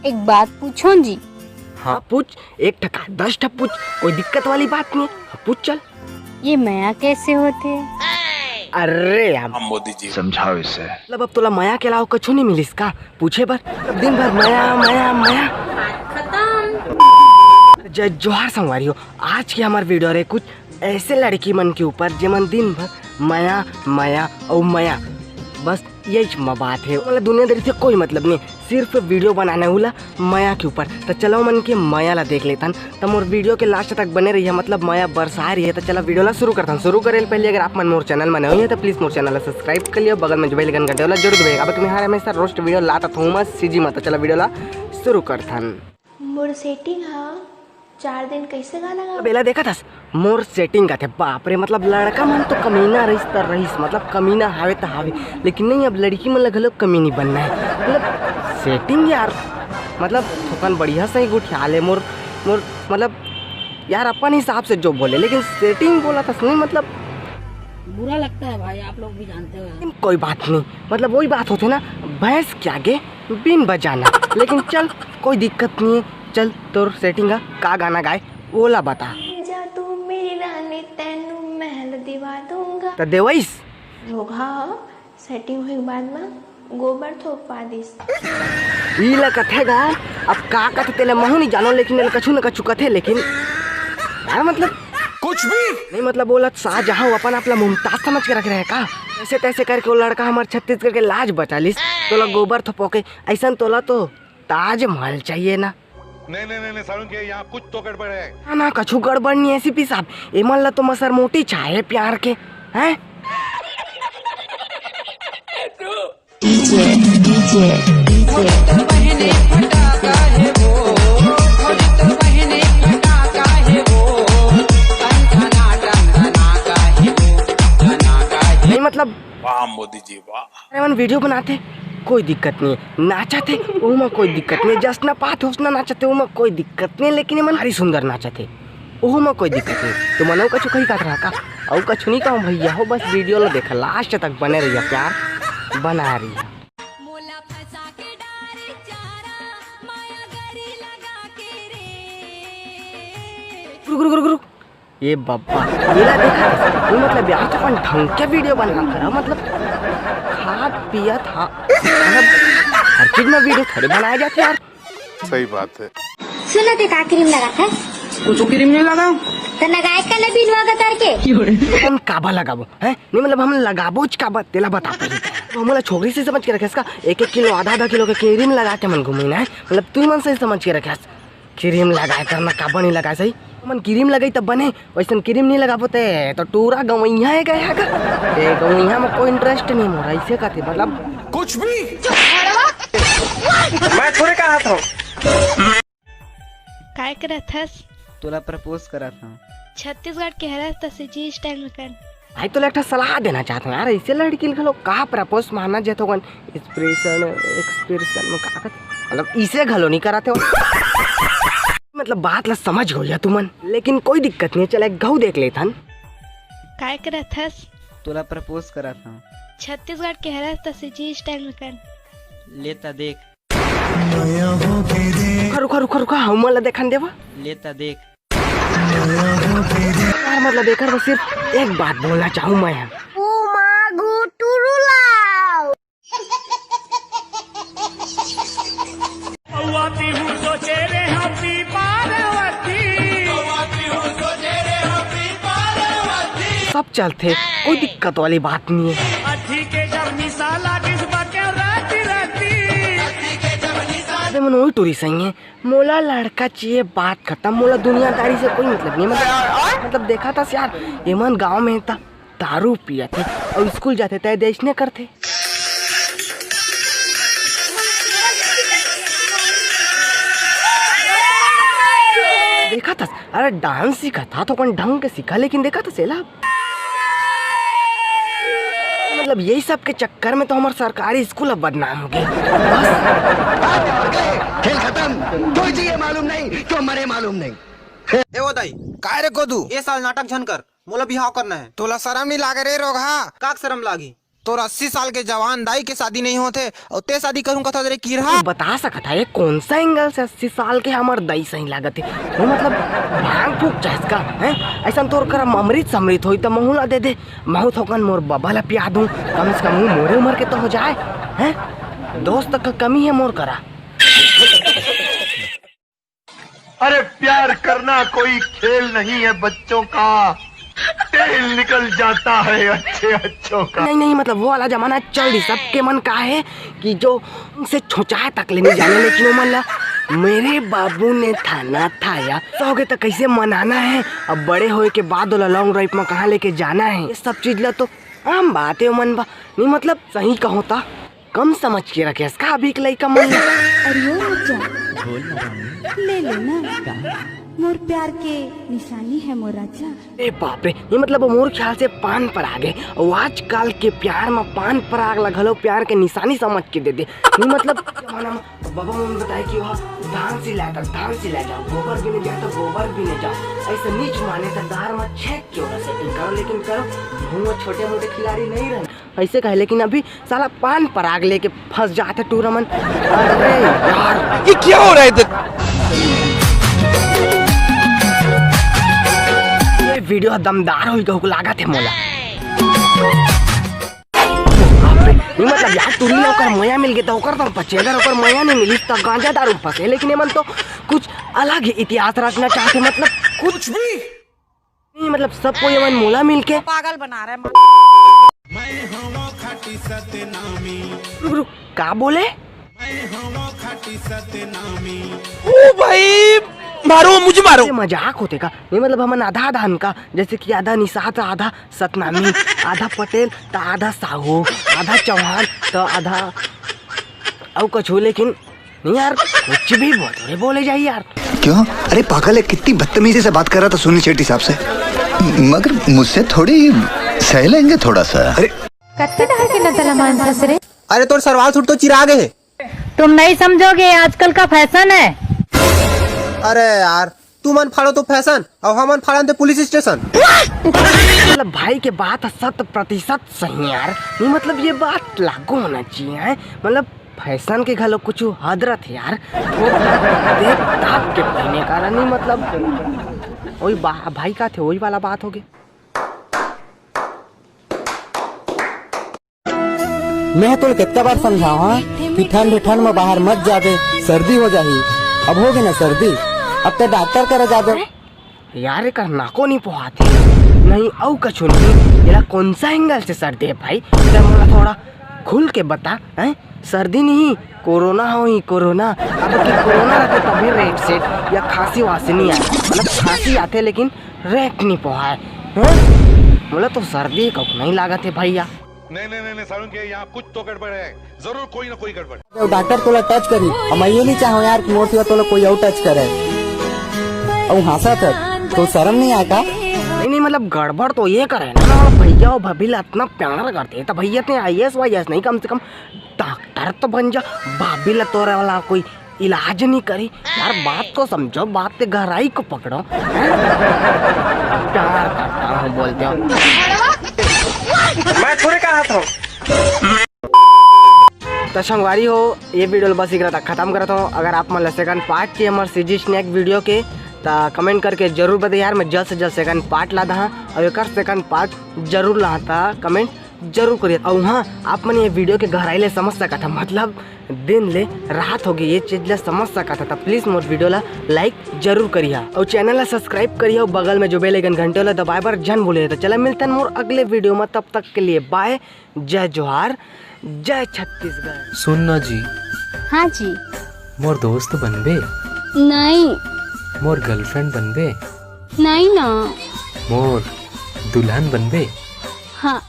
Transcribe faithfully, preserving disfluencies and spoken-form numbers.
एक बात पूछो जी। हाँ, पूछ। एक ठका, दस ठक पूछ, कोई दिक्कत वाली बात नहीं है। हाँ, पूछ चल। ये मया कैसे होथे? अरे यार, मोदी जी। समझाओ इसे। मतलब, अब तोला मया के अलावा कुछ नहीं मिलिस का पूछे बर? अब दिन भर मया, मया, मया। खत्म। जय जोहार संगवारी हो। आज के हमार वीडियो रहे कुछ ऐसे लड़की मन के ऊपर, जेमन दिन भर मया, मया अउ मया, बस यही म बात है। मतलब, दुनियादारी से कोई मतलब नहीं, सिर्फ वीडियो बनाना उला मया के ऊपर। तो चलो, मन के मया ला देख लेथन। तो मोर वीडियो के लास्ट तक बने रहिए, मतलब, मया बरसा रही है। तो चलो, वीडियो ला शुरू करथन। शुरू करे ले पहले अगर आप मन मोर चैनल में नए हो तो प्लीज मोर चैनल ला सब्सक्राइब कर लियो, बगल में जो बेल आइकन घंटे वाला जरूर दबाइए। अब मैं हर हमेशा रोस्ट वीडियो लाता हूँ मैं सीजी में। तो चलो, वीडियो ला शुरू करथन। मोर सेटिंग हा चार दिन कैसे गाना गा? अब एला देखत हस, मोर सेटिंग कथे, बाप रे, मतलब, लड़का मन तो कमीना रहिस त रहिस, मतलब, कमीना हावे त हावे, लेकिन नहीं, अब लड़की मन ल घलो कमी नहीं बनना है। मतलब, सेटिंग यार, मतलब, थोकन बढ़िया सही गोठिया ले मोर, मोर, मतलब, यार, अपन हिसाब से जो बोले, लेकिन सेटिंग बोला था नहीं, मतलब, बुरा लगता है भाई, आप लोग भी जानते हो। लेकिन कोई बात नहीं, मतलब, वही बात होते ना, भैंस के आगे बीन बजाना। लेकिन चल, कोई दिक्कत नहीं है। चल, तोर सेटिंग का, का गाना गाए, ओला बता। जा तू मेरी रानी, तैनू महल दिवा दूंगा। त देवइस? रोगहा, सेटिंग होए के बाद में गोबर थोपा दिस। ई ला कथे गा, अब का कथे तेला महू नहीं जानो, लेकिन एला कछु न कछु कथे, लेकिन यार, मतलब, कुछ भी नहीं, मतलब, बोला शाहजहां अपन आप ला मुमताज समझ के रख रहे का? ऐसे तैसे करके वो लड़का हमार छत्तीसगढ़ के लाज बचा लिस, तोला गोबर थोपो के, ऐसन तोला तो ताजमहल चाहिए ना। नहीं, नहीं, नहीं, नहीं, सारुण के यहाँ कुछ तो गड़बड़ है। ना, ना, कछु गड़बड़ नहीं है, सीपी साहब। एमन ला तो मसर मोटी चाहे प्यार के, हैं? DJ, DJ, DJ. नहीं, मतलब, वाह मोदी जी, वाह। अरे, मन वीडियो बनाथे, कोई दिक्कत नहीं है। नाचथे, ओमा कोई दिक्कत नहीं है। जसना पाथे, उसना नाचथे, ओमा कोई दिक्कत नहीं है। लेकिन मन भारी सुंदर नाचथे, ओमा कोई दिक्कत नहीं। तो मन अउ कछु कही कहत रहा का? अउ कछु नहीं कहूँ भैया हो, बस वीडियो ला देखा, लास्ट तक बने रहिया, प्यार बना रहिया। मोला फंसा के डारे चारा, माया गरी लगा के रे। रुक, रुक, रुक, रुक। ये बब्बा, ये ला देखा? वो मतलब यार, तो अपन ढंग के वीडियो बना करा, मतलब खात पियत, हाँ, मतलब हर चीज में वीडियो थोड़े बनाए जाथे यार। सही बात है। सुन ना, ते का क्रीम लगाथस? कुछ क्रीम नहीं लगाओ। तो लगाए का ले बिनवा का करके? हम काबा लगाबो, हैं? नहीं, मतलब हम लगाबोच काबा, तेला बता पहले। तो हमला छोकरी से समझ के रखे इसका, एक एक किलो, आधा आधा किलो के क्रीम लगा के मन घूमी ना है, मतलब तू ही मन से समझ के रखे। क्रीम लगाए करना काबर नहीं लगाए सही? मन क्रीम लगाई तब बने, वैसन क्रीम नहीं लगाबो ते तो टूरा गवैया है गया का? ए गवैया में कोई इंटरेस्ट नहीं मोरा, ऐसे कहते मतलब कुछ भी। मैं थोड़े कहा था। काय करत हस? तोला प्रपोज करत हूँ। छत्तीसगढ़ के हरस त सीजी स्टाइल में कर। भाई, तोला एक ठो सलाह देना चाहत हूँ यार, ऐसे लड़की ल घलो का प्रपोज मारना जे थोकन एक्सप्रेशन, एक्सप्रेशन में का कहत? मतलब, इसे घलो नहीं कराते हो। मतलब, बात ला समझ गो या तुमन, लेकिन कोई दिक्कत नहीं है, चल एक घऊ देख लेथन। काय करत हस? तोला प्रपोज करत हूँ। छत्तीसगढ़ के हरस त सीजी स्टाइल में कर। लेता देख। रुका, रुका, रुका, रुका, हमन ला देखन देवा। लेता देख। यार, मतलब, एकर बस सिर्फ एक बात बोलना चाहूँ मैं। ओ माँ गो टुरुलाओ। पौवा पीहू सोचे रे हम पी पार्वती। सब चलथे, कोई दिक्कत वाली बात नहीं है। अरे मन वही टूरी सही है, मोला लड़का चाहिए, बात खत्म, मोला दुनियादारी से कोई मतलब नहीं है। मतलब, मतलब देखा था यार, एमन गांव में था, दारू पियथे अउ स्कूल जाथे, तय देसने करथे। देखा था, अरे डांस सीखा था तो अपन ढंग के सीखा, लेकिन देखा था सेला, मतलब यही सब के चक्कर में तो हमार सरकारी स्कूल अब बदनाम हो गए। बस। खेल खत्म। कोई जिए मालूम नहीं, क्यों मरे मालूम नहीं। ए ओ दाई, काय रे गोदू? ए साल नाटक झन कर, मोला बिहाव करना है। तोला शरम नहीं लागे रे रोगहा? काक शरम लागी? तोर अस्सी साल के जवान दाई के शादी नहीं होत हे, अउ ते शादी करूं कथस रे किरहा। तू बता सकत हे, ये कौन सा एंगल से अस्सी साल के हमर दाई सही लागत हे? वो मतलब भांग फूक चाहस का, हैं? ऐसन तोर करा अमृत समृत होई त महू ला दे दे, महू थोकन मोर बबा ला पिया दूं, कम से कम वो मोरे उम्र के तो हो जाए, हैं? दोस्त का कमी है मोर करा। अरे, प्यार करना कोई खेल नहीं है बच्चों का। तेल निकल जाता है अच्छे अच्छों का। नहीं नहीं, मतलब वो वाला जमाना चल दी। सबके मन का है कि जो से छोचाए तक ले नहीं जाने, लेकिन वो मन ला मेरे बाबू ने थाना थाया। सो गए तो कैसे मनाना है, अब बड़े होए के बाद वाला लॉन्ग ड्राइव में कहाँ लेके जाना है, ये सब चीज ला तो आम बात है मन बा। नहीं मतलब सही कहो ता कम समझ के रखे इसका अभी के लइका मन ला। अरे ओ राजा, ले लेना। मोर प्यार के निशानी है मोर राजा। ए बाप रे, ये मतलब मोर ख्याल से पान पराग है। अउ आजकल के प्यार में पान पराग ला घलो प्यार के निशानी समझ के दे दे। ये मतलब जमाना में बाबा मन बताए कि वहाँ धान सिलाए था, धान सिलाए जाओ, गोबर भी नहीं जाता, गोबर भी नहीं जाओ। ऐसा नीच माने तो दार में छेक क्यों ना सेटिंग करो, लेकिन करो, भुआ छोटे मोटे खिलाड़ी नहीं रहना। ऐसे कहे, लेकिन अभी साला पान पराग लेके फंस जाते टूरा मन। अरे यार, ये क्या हो रहा है इधर? ये वीडियो दमदार होई कहू लागत है मोला। नहीं मतलब यार, टूरी ला ओकर मया मिल गए तो ओकर तो पचे, अगर ओकर मया नहीं मिली तो गांजा दारू फंसे। लेकिन ये मन तो कुछ अलग ही इतिहास रचना चाहते, मतलब कुछ भी नहीं, मतलब सब कोई ये मन मोला मिल के पागल बना रहा है। रुक रुक, का बोले? ओ भाई, मारो, मुझे मारो। ये मजाक होते का? नहीं मतलब हमन आधा आधा हन का, जैसे कि आधा निषाद, आधा सतनामी, आधा पटेल, त आधा साहू, आधा चौहान, त आधा अउ कछु। लेकिन नहीं यार, कुछ भी बहुत रे बोले जाई यार। क्यों? अरे पागल है, कितनी बदतमीजी से बात कर रहा था सुनील शेट्टी साहब से, मगर मुझसे थोड़ी सह लेंगे थोड़ा सा। अरे कत्ते डहर के नतला मानथस रे। अरे तोर सरवाल सूट तो चिरा गए है। तुम नहीं समझोगे आजकल का फैशन है। अरे यार, तू मन फाड़ो तो फैशन, अउ हमन फाड़न ते पुलिस स्टेशन। मतलब भाई के बात शत प्रतिशत सही है यार। नहीं मतलब ये बात लागू होना चाहिए है। मतलब फैशन के घलो कुछ हद रथे यार। वो देख ताक के पहने का नहीं मतलब वही बा-, भाई का थे वही वाला बात हो गई। मैं तोल कितना बार समझावा कि ठंड ठंड में बाहर मत जाबे, सर्दी हो जाही। अब होगे ना सर्दी, अब ते डॉक्टर करा जाबे। यार एकर नाको नहीं पोहात हे, नहीं अउ कछु नहीं। एला कौन सा एंगल से सर्दी है भाई? ते मोला थोड़ा खुल के बता, हैं? सर्दी नहीं, कोरोना होही कोरोना। अब की कोरोना रहते तभी रेट सेट या खांसी वासी नहीं आए, मतलब खांसी आते लेकिन रेट नहीं पोहाए, हैं? मोला तो सर्दी का नहीं लागत है भैया। नहीं नहीं नहीं, नहीं सारुण के यहाँ कुछ तो गड़बड़ है, जरूर कोई ना कोई गड़बड़। डॉक्टर तोला टच करी, हम ये नहीं चाहो यार कि मोर सिवा तोला कोई और टच करे। अउ हंसत है तो शर्म नहीं आए का? नहीं नहीं, मतलब गड़बड़ तो ये करे ना, भैया और भाभी ला इतना प्यार करते हैं तो भैया ते आईएएस वाईएएस नहीं, कम से कम डॉक्टर तो बन जा। भाभी ला तोरे वाला कोई इलाज नहीं करी यार। बात को समझो, बात के गहराई को पकड़ो। प्यार करता हूँ बोलते हो। मैं थोड़े कहा था। तो संगवारी हो, ये वीडियो बस इकरा तक खत्म करत हो। अगर आप मन ला सेकंड पार्ट चाहिए हमारे सीजी स्नैक वीडियो के, तो कमेंट करके जरूर बताइए यार। मैं जल्द से जल्द सेकंड पार्ट ला दहा, और एक सेकंड पार्ट जरूर ला था, कमेंट जरूर करिए। और हाँ, आप मन ये वीडियो के गहराई ले समझ सकत है, मतलब दिन ले रात हो गई, ये चीज ला समझ सकत है, तो प्लीज मोर वीडियो ला लाइक जरूर करिए और चैनल ला सब्सक्राइब करिए और बगल में जो बेल आइकन घंटे वाला दबाए बर जन भूले। तो चला मिलते हैं मोर अगले वीडियो में, तब तक के लिए बाय, जय जोहार, जय छत्तीसगढ़। सुन ना जी। हाँ जी। मोर दोस्त बनबे? नहीं। मोर गर्लफ्रेंड बनबे? नहीं ना। मोर दुल्हन बनबे? हाँ।